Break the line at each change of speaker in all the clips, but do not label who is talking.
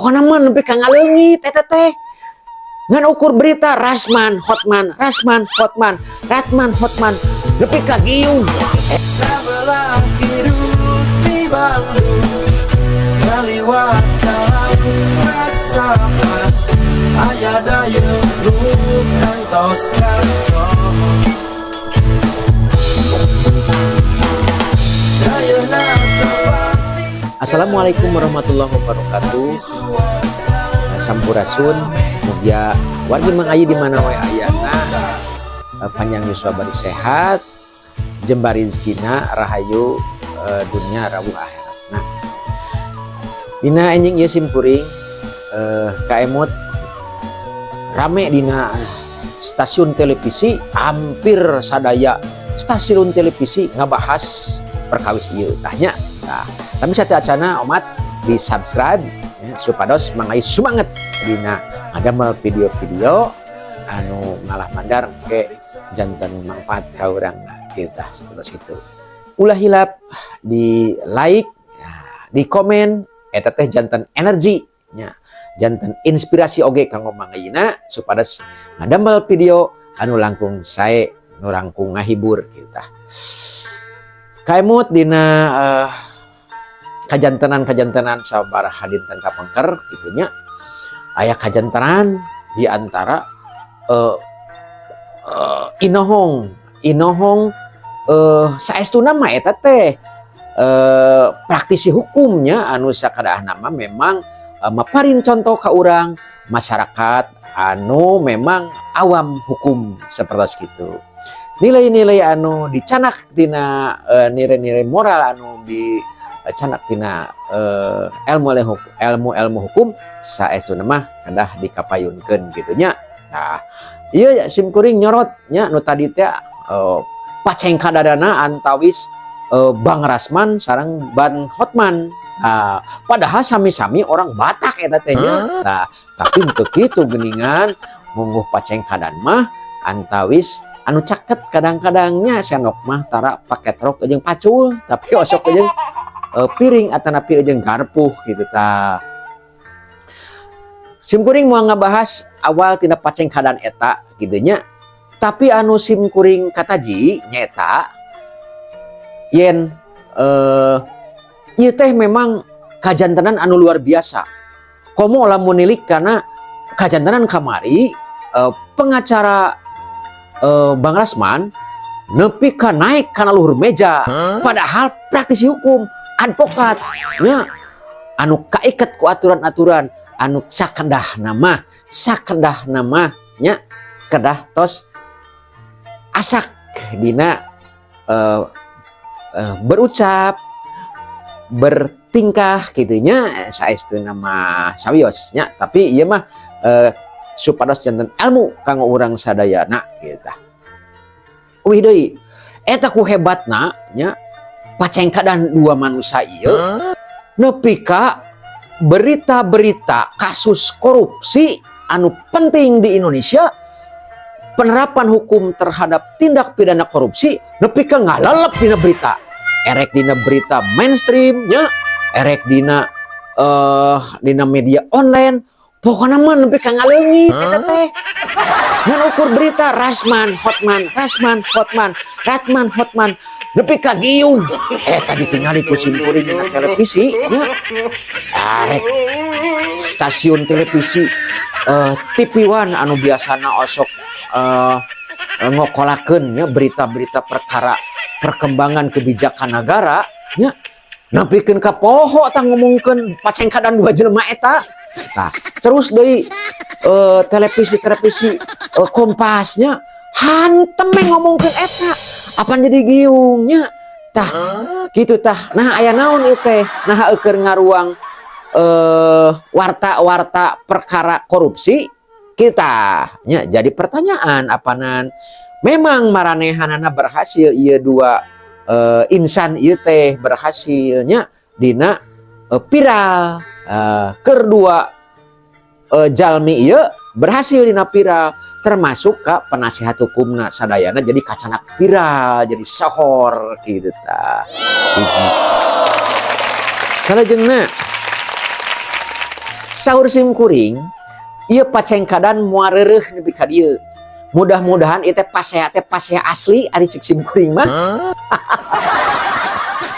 Pokona mah nepi ka ngaleungit eta teh. Ngan ukur berita Rasman Hotman, Rasman Hotman, Ratman Hotman, nepi ka giung.
Sabelah kidul ti Bandung, ngaliwat ka Laut Resapan, aya dayeuh nu kantos kasohor. Dayeuna tempat.
Assalamualaikum warahmatullahi wabarakatuh. Sampurasun, mugia wargi Mang Ayi di mana wae ayana, panjang yuswa bari sehat, jembar rizkina, rahayu dunia rawuh akhirat. Nah, dina enjing ieu simkuring kaemut rame dina stasiun televisi, hampir sadaya stasiun televisi ngabahas perkawis ieu tah nya. Nah, tapi sateuacana omat di subscribe ya, supados Mang Ayi semangat dina ngadamel video-video anu malah mandar ke janten manfaat ka urang kita seperti itu. Ulah hilap di like, ya, di komen, eta teh janten energi nya, janten inspirasi oge kanggo Mang Ayina supados ngadamel video anu langkung sae, nu langkung ngahibur kita. Kaemut dina kajantenan-kajantenan sabaraha dinten kapengker gitu nya, aya kajantenan di antara inohong inohong, saestuna mah eta teh praktisi hukumnya anu sakadahna mah memang maparin contoh ka urang masyarakat anu memang awam hukum seperti itu. Nilai-nilai anu dicanak tina nilai-nilai moral anu di canak tina ilmu ilmu ilmu hukum saestuna mah kedah dikapayunkeun gitu nya. Nah, ieu ya, sim kuring nyorot nya nu tadi teh pacengkadana antawis Bang Rasman sareng Bang Hotman. Nah, padahal sami-sami orang Batak eta teh nya. Nah, tapi teu kitu geuningan, mungguh pacengkadan mah antawis anu caket kadang-kadangnya sendok mah tara pake trok jeung pacul, tapi osok jeung piring atanapi jeung garpuh gitu. Tah, sim kuring mau ngabahas awal tina pacengkadan eta gitu nya, tapi anu sim kuring kataji nyeta yen ieu teh memang kajantenan anu luar biasa, komo lamun nilik karena kajantenan kamari pengacara Bang Rasman nepi ka naik kana luhur meja, padahal praktisi hukum, advokat nya, anu kaiket ku aturan-aturan anu sakedah nama nya kedah tos asak dina berucap, bertingkah gitu nya. Saestu nama sawios nya, tapi ieu mah supados janten ilmu kanggo urang sadayana gitu. Uih deui eta ku hebatna nya pacengkadan dua manusia ieu nepi ka berita-berita kasus korupsi anu penting di Indonesia, penerapan hukum terhadap tindak pidana korupsi, nepi ka ngalalep dina berita, erek dina berita mainstream nya, erek dina dina media online, pokoknya mah nepi ka ngaleungit eta teh. Ngan ukur berita Rasman Hotman, Rasman Hotman, Ratman Hotman, nepi ka giung eta ditingali ku sim kuring dina televisi nya, arek stasiun televisi TV One anu biasana osok ngokolakeun nya berita-berita perkara perkembangan kebijakan negara nya, nepikeun ka poho tah ngomongkeun pacengkadan dua jelema eta. Tah, terus deui televisi-televisi Kompasnya hantem we ngomongkeun eta, apan jadi giungnya. Tah, gitu tah. Nah, aya naon ieu teh? Nah, keur ngaruang warta-warta perkara korupsi kita nya, jadi pertanyaan apanan memang maranehanana berhasil ieu dua insan ieu teh berhasilnya dina viral, kedua jalmi ieu berhasil dina viral, termasuk ka penasihat hukumna sadayana jadi kacanak viral, jadi sohor gitu. Tah, hiji. Salajengna Saur sim kuring, ieu pacengkadan moal reureuh nepi ka dieu. Mudah-mudahan ieu teh pasea teh pasea asli, ari cek sim kuring mah.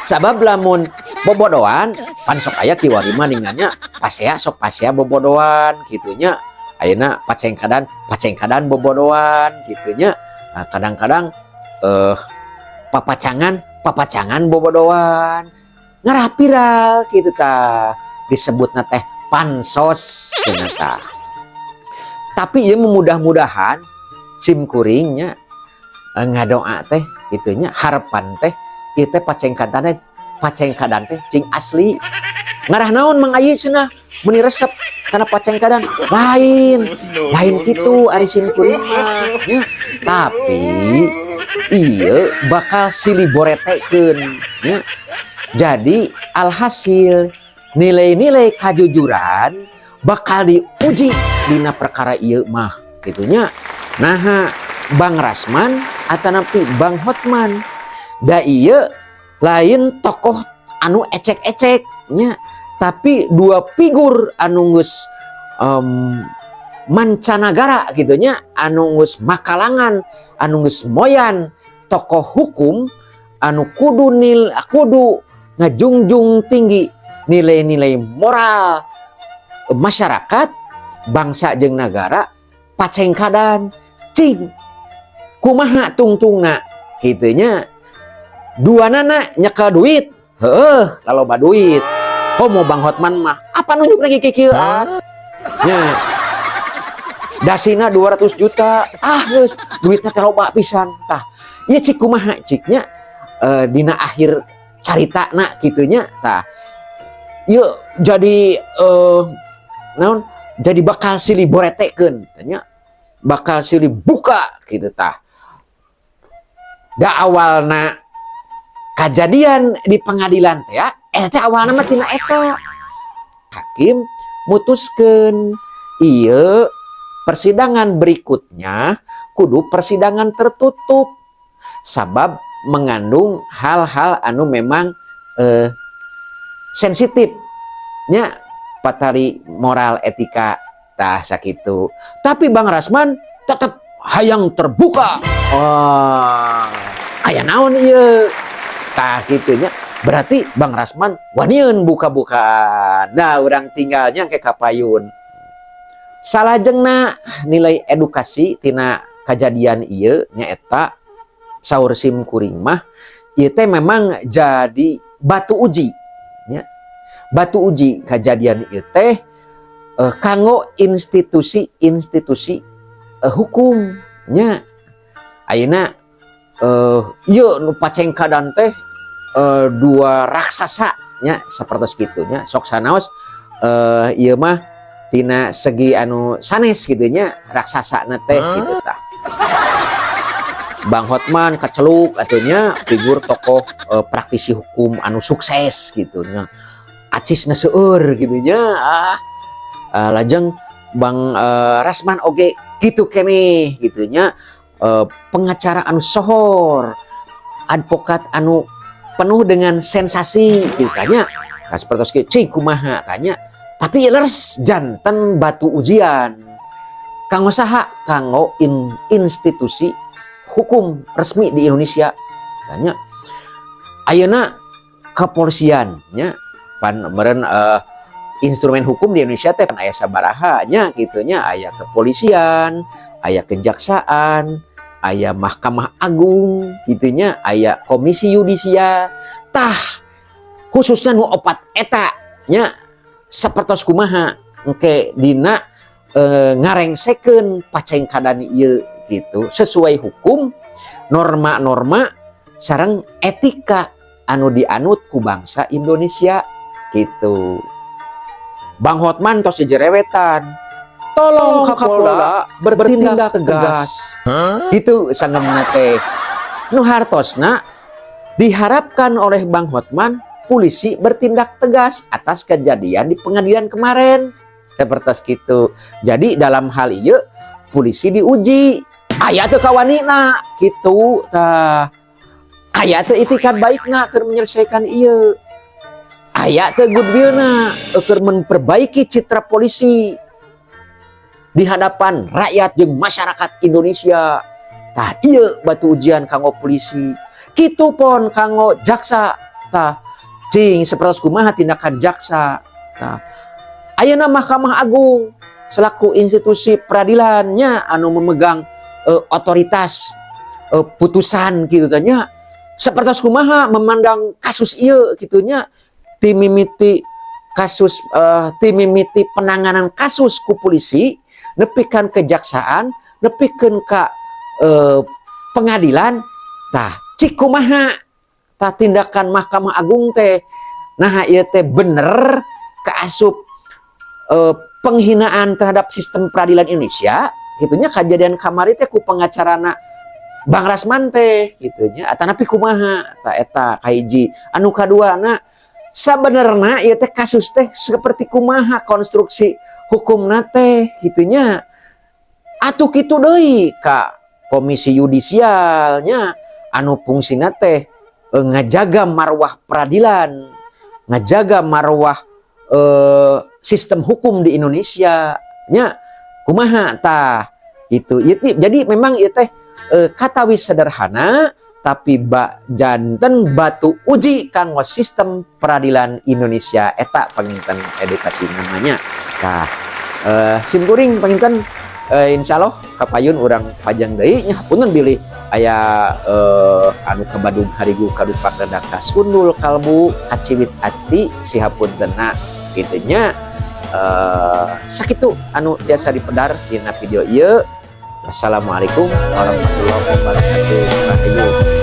Sabab lamun bobodoan pan sok aya kiwari mah ningannya pasea, sok pasea bobodoan kitu nya. Ayeuna pacengkadan, pacengkadan bobodoan kitu nya. Nah, kadang-kadang papacangan, papacangan bobodoan ngarah viral gitu tah, disebutna teh pansos cenah tah. Tapi ieu mudah-mudahan sim kuringnya ngadoa teh kitu nya, harapan teh ieu teh pacengkadan teh, pacengkadan teh cing asli. Ngarah naon, Mang Ayi, cenah meuni resep karena pacengkadan? Lain, lain kitu ari sim kuring mah nya, tapi ieu bakal silih boretekeun nya. Jadi alhasil nilai-nilai kajujuran bakal diuji dina perkara ieu mah kitu nya. Naha Bang Rasman atanapi Bang Hotman, da ieu lain tokoh anu ecek-ecek nya, tapi dua figur anu geus mancanagara gitu nya, anu geus makalangan, anu geus moyan, tokoh hukum anu kudu ngajungjung tinggi nilai-nilai moral masyarakat, bangsa jeung nagara. Pacengkadan cing kumaha tungtungna kitu nya. Dua nana nyekel duit, heeh, loba duit. Komo Bang Hotman mah apa nunjuk lagi kikieuan nya, dasina 200 juta. Ah, geus duitnya teh loba pisan tah. Ieu cik kumaha ciknya dina akhir carita na kitu nya tah. Ieu jadi naon, jadi bakal silih boretekeun nya, bakal silih buka gitu tah. Da awalna kejadian di pengadilan teh ya, teh awalna mah tina eta hakim mutuskeun ieu persidangan berikutnya kudu persidangan tertutup sabab mengandung hal-hal anu memang sensitif nya, patali moral etika tah sakitu. Tapi Bang Rasman tetap hayang terbuka. Oh, aya naon ieu tah kitu nya. Berarti Bang Rasman waniun buka-bukaan. Nah, urang tinggalnya ke kapayun. Salajengna nilai edukasi tina kejadian ieu nyaeta saur sim kuring mah ieu teh memang jadi batu uji nya, batu uji kejadian ieu teh kanggo institusi-institusi hukum nya. Ayeuna ieu nu pacengkadan teh dua raksasa nya, sapertos kitu nya. Sok sanaos ieu mah tina segi anu sanes kitu nya, raksasa na teh gitu tah. Bang Hotman kaceluk atuh nya, figur tokoh praktisi hukum anu sukses gitu nya, acisna seueur gitu nya. Ah, lajeng Bang Rasman oge gitu keneh gitu nya, pengacara anu sohor, advokat anu penuh dengan sensasi gitu tanya. Nah, seperti kieu cing kumaha tanya. Tapi leres janten batu ujian kanggo saha? Kanggo institusi hukum resmi di Indonesia tanya. Ayeuna kepolisian nya, pan meureun instrumen hukum di Indonesia teh pan aya sabaraha nya kitu nya. Aya kepolisian, aya kejaksaan, aya Mahkamah Agung kitu nya, aya Komisi Yudisial tah. Khususnya nu opat eta nya, sapertos kumaha engke dina ngarengsekeun pacengkadan ieu gitu sesuai hukum, norma-norma sareng etika anu dianut ku bangsa Indonesia gitu. Bang Hotman tos jerewetan, "Tolong Kapolda bertindak tegas," gitu sangemna teh. Nu hartosna diharapkan oleh Bang Hotman polisi bertindak tegas atas kejadian di pengadilan kemarin seperti gitu. Jadi dalam hal ieu polisi diuji, aya teu kawanina gitu tah, aya teu itikad baikna keur menyelesaikan ieu. Aya teu goodwillna keur memperbaiki citra polisi di hadapan rakyat jeung masyarakat Indonesia? Tah, ieu batu ujian kanggo polisi. Kitu pon kanggo jaksa. Tah, cing sapertos kumaha tindakan jaksa. Tah, ayeuna Mahkamah Agung selaku institusi peradilannya anu memegang otoritas putusan gitu nya, sapertos kumaha memandang kasus ieu gitu nya, timimiti kasus timimiti penanganan kasus ku polisi nepikeun kejaksaan, nepikeun ka pengadilan. Tah, cik kumaha tah tindakan Mahkamah Agung teh? Nah, ieu teh bener kaasup penghinaan terhadap sistem peradilan Indonesia gitunya, kejadian kamari teh ku pengacarana Bang Rasman teh gitunya, atanapi kumaha? Tah, eta kahiji. Anu kadua na, sabenerna ieu teh kasus teh seperti kumaha konstruksi hukumna teh gitunya? Atuh kitu deui ka Komisi Yudisialnya anu fungsina teh ngajaga marwah peradilan, ngajaga marwah sistem hukum di Indonesia nya, kumaha tah itu? Jadi memang ieu teh katawis sederhana, tapi janten batu uji kanggo sistem peradilan Indonesia. Eta panginten edukasi namanya. Nah, sim kuring panginten insya Allah kapayun urang pajang deui nya. Hapunten bilih aya anu kabadug harigu, kadupak rada kasundul kalbu, kaciwit ati, sihapuntenna kitu nya. Sakitu anu tiasa dipedar dina video ieu. Assalamualaikum warahmatullahi wabarakatuh. Rahayu.